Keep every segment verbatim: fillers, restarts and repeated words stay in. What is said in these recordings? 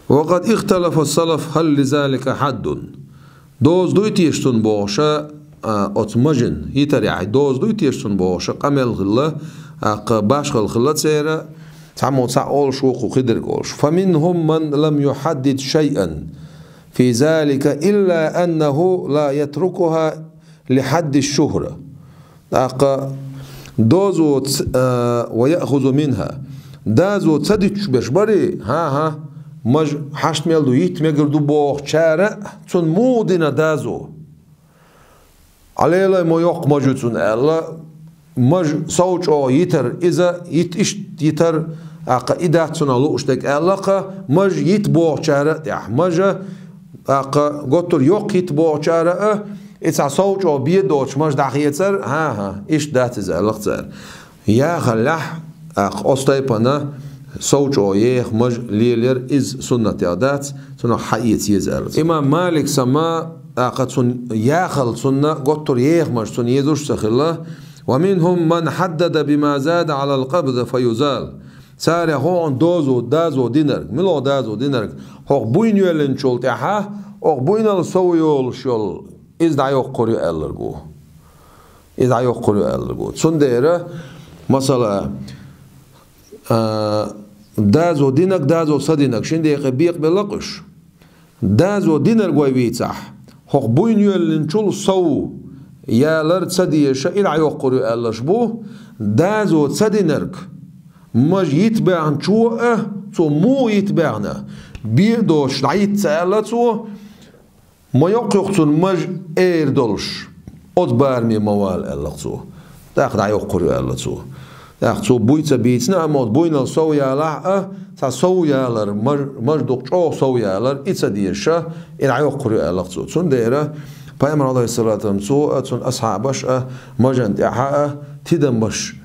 وقد اختلف السلف هل لذلك حد. Доза дуй теша цунна бохуш, а, оцу мажин йитарехь, доза дуй теша цунна бохуш къамел хилла, а, кхы башхалла хилла церан, цхьаммо цхьаъ олуш ву кху хи дерг олуш. فمنهم من لم يحدد شيئا في ذلك إلا أنه لا يتركها لحد الشهرة. ТӀаккха дозо ц-, а, ويأخذ منها. Дозо ца дитчу берш барий, хӀан-хӀа, мажа хьашт мел ду, йитта мегар ду бохучара, цунна муха дина дозо? Ӏалелай ма йоккха мажа ю цунна аьлла, мажа сов чӀогӀа йитар, иза йитта иштта йитар, тӀаккха и дац цунах лууш дерг аьлла-кх, мажа йитта бохучара а тӀехь, мажа, тӀаккха готтур йоккха йитта бохучара а, и цхьа сов чӀогӀа бен доцуш мажа дӀахецар, хӀан-хӀа, иштта дац иза аьлла-кх цара. Яхаллехь, тӀаккха оцу тайпана сов чӀогӀа еха мажа лелаяр иза суннатех дац, цунах хьаэца еза аьлла. Имам Малик сама, тӀаккха цунна яхалла цунна, готтур еха мажа цунна езаш ца хилла, ومنهم من حدد بما زاد على القبض فيزال. Цара хӀокхунна дозо, дозо динарг, мила дозо динарг, хӀокху буйна йоьллинчул тӀаьхьа, хӀокху буйнал сов йолуш йолу, иза дӀайоккхур ю аьлларг ву. Иза дӀайоккхур ю аьлларг ву. Цундела, масала, а, дозо динарг, дозо ца динарг, шин декъе бекъабелла-кх уьш. Дозо динарг вай вийцахь, хӀокху буйна йоьллинчул сов ялар ца дезаш, и дӀайоккхур ю аьлларш бу, дозо ца динарг, мажа йитта баьхначо а, цо муха йитта баьхна, бен а доцуш дӀайитта ца аьлла цо, ма йоккха ю-кх цунна мажа эр долуш, оцу бараме ма вала аьлла-кх цо. ТӀаккха дӀайоккхур ю аьлла цо. ТӀаккха цо буй ца бийцина, амма оцу буйнал сов ялахь а, цхьа сов ялар, маж-, мажа дукха чӀогӀа сов ялар, и ца дезаш, и дӀайоккхур ю аьлла-кх цо. Цундела Пайхамар, Ӏалайхиссалату вассалам, цо а, цуьнан асхьабаш а, мажан тӀаьхьа а, тидамаш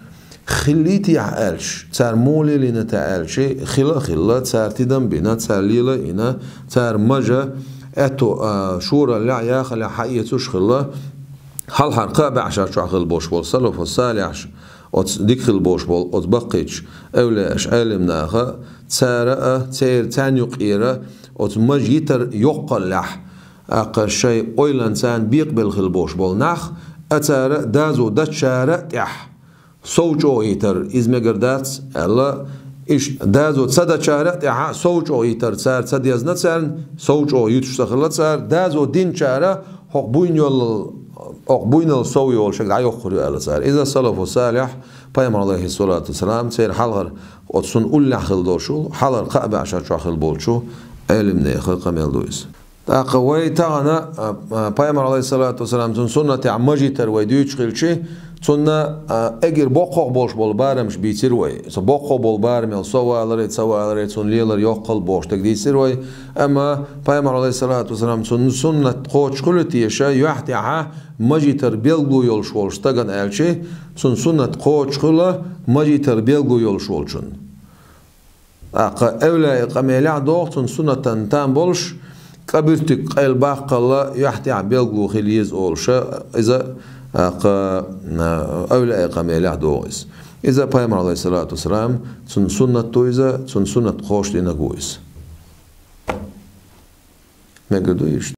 хиллий техьа аьлча, цара муха лелийна техьа аьлча, хила а хилла, цара тидам а бина, цара лела а йина, цара мажа аьтту, а, шораллехь, яхаллехь хьаэцуш хилла, хьалхара кхаа бӀешар чохь хилла болуш болу салафу салихьаш, оцу дика хилла болуш болу оцу баккхийчу эвлаяаш, Ӏелимнаха, цара а, церан, царна юкъера оцу мажа йитар йоккхаллехь, тӀаккха шайн ойланца бекъабелла хилла болуш болу нах, а цара дозо дечара а тӀехь, сов чӀогӀа йитар иза мегар дац аьлла, иштта дозо ца дечара а тӀехь сов чӀогӀа йитар цара ца дезна царна, сов чӀогӀа юьтуш ца хилла цара, дозо динчара хӀокху буйна йоллал, хӀокху буйнал сов йолуш дӀайоккхур ю аьлла цара. Иза салафу салихь, Пайхамар, Ӏалайхиссалату вассалам, церан хьалхара оцу цунна уллехь хилла долуш ву, хьалхара кхаа бӀешар чохь хилла болчу Ӏелимнехан къамел ду иза. ТӀаккха вай тахана, а, а, Пайхамар, Ӏалайхиссалату вассалам, цуьнан суннатехь мажа йитар вай дуьйцуш хилча, цунна, а, эггара боккхах болуш болу барамаш бийцира вай. Цу боккхах болу барамел сов валаре, ца валаре, цунна лелар йоккхалла бохуш дерг дийцира вай. Амма Пайхамар, Ӏалайхиссалату вассалам, цуьнан суннат кхочуш хуьлу теша, юьхь-тӀехьа мажа йитар билгало йолуш волчу стагана аьлча, цуьнан суннат кхочуш хуьлу мажа йитар билгало йолуш волчунна. ТӀаккха эвлаяийн къамелехь догӀу, цуьнан суннатан там болуш, кӀа буьртиг къайлабаккхалла юьхь-тӀехь билгало хила еза олуша, иза, тӀаккха, а, эвлаяийн къамелехь догӀу иза. Иза Пайхамар, Ӏалайхиссалату вассалам, цуьнан суннат ду иза, цуьнан суннат кхочушдинарг ву иза. Мегар ду иштта.